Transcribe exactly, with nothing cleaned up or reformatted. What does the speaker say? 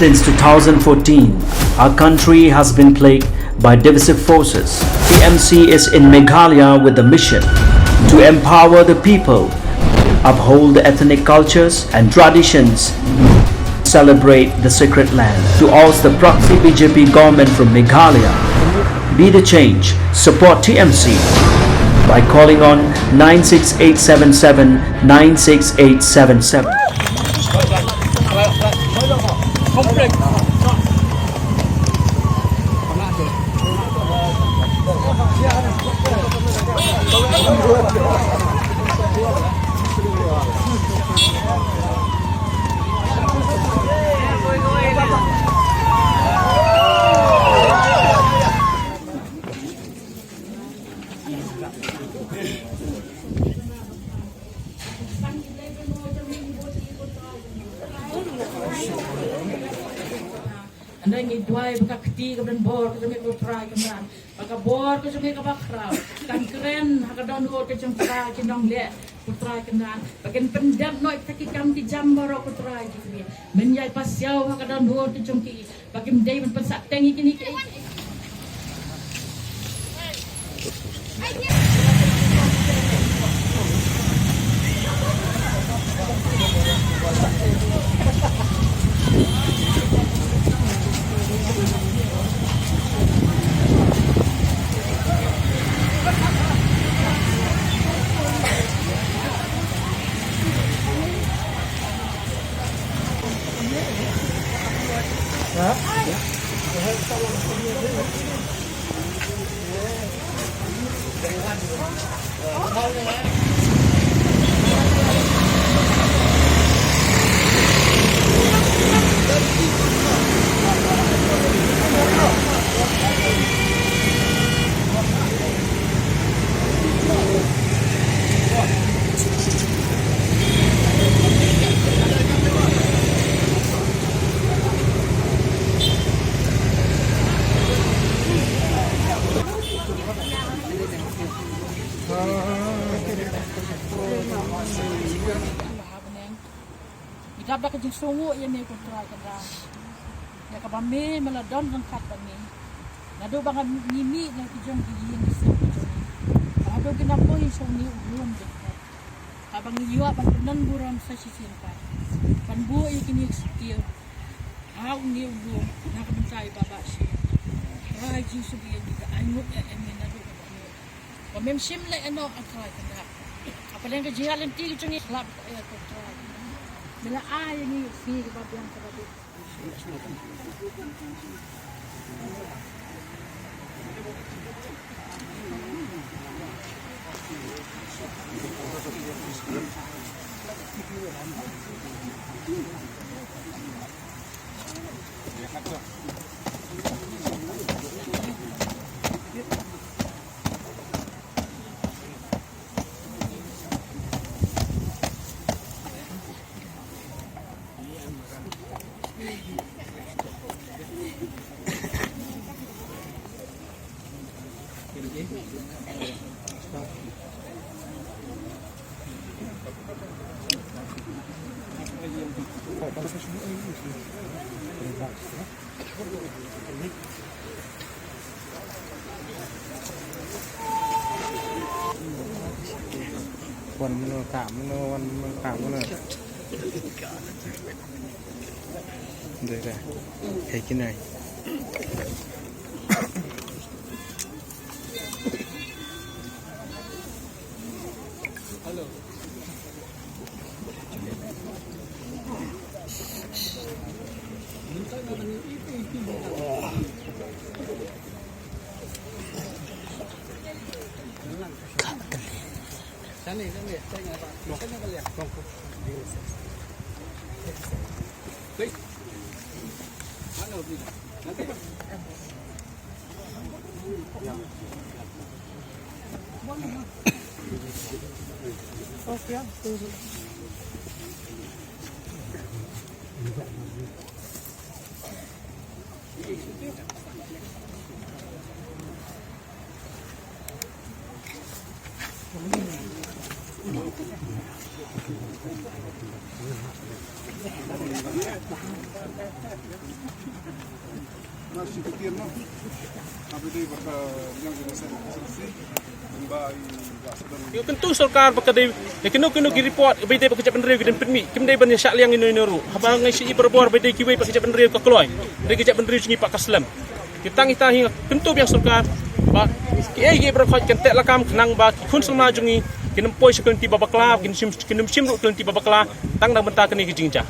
Since two thousand fourteen, our country has been plagued by divisive forces. T M C is in Meghalaya with the mission to empower the people, uphold the ethnic cultures and traditions, celebrate the sacred land. To oust the proxy B J P government from Meghalaya, be the change, support T M C by calling on nine six eight seven seven nine six eight seven seven. Hynrei ngi duwai ba ka kti kaba donbor ka jong ngi, ko Trai Kynrad, ba ka bor ka jong ngi kaba khraw kan kren ha ka dohnud ka jong kita ki nongleh, ko Trai Kynrad, ba kin pyndep noh ïa kita ki kam ki jam baroh, ko Trai, ki kti. Men ïai pasiaw ha ka dohnud ka jong ki, ba kim dei ban pynsahteng ïa kine ki. Ngi dap da ka jingsngewnguh ïa me, ko Trai Kynrad, ïa kaba me, me la don ryngkat bad ngi naduh ba ngi mih na ki jong ki ïing ki sem ki jong ngi, ba haduh ki nang poi sha une u lum jingphet. Haba ngi ïoh ban pynbun burom sa shisien pat ban buh ïa kine ki syntiew ha une u lum na ka bynta i Bah Bah Syieng, Trai Jisu ba ïeit, ngi da ainguh ïa me naduh kaba ïoh. Ba mem shym leh ïa no, a Trai Kynrad. Hapdeng ka jingïaid lynti ka jong ngi, khlad ïa ko Trai. Me la ai ïa ngi ïa ka sngi kaba biang kaba bit. Wan mano ka mano, wan mano ka mano. Dai dai. Hei kinai. Ïa kyntu sorkar ba ka dei, ïa kino kino ki report ba dei ba ka jaitbynriew ki dang pynmih, kim dei ban ïa shah liang ino ino ruh. Haba ngi shu i barabor ba dei kiwei pat ka jaitbynriew ka kloi, dei ka jaitbynriew jong ngi pat ka slem. Ki tang ita hi nga kyntu biang sorkar ba kiei kiei baroh khoit kan teh lakam khnang ba ki khun samla jong ngi kin ym poi sha ka lynti ba bakla, kin shim, kin ym shim ruh ka lynti ba bakla tang na ka bynta kane ka jingjia.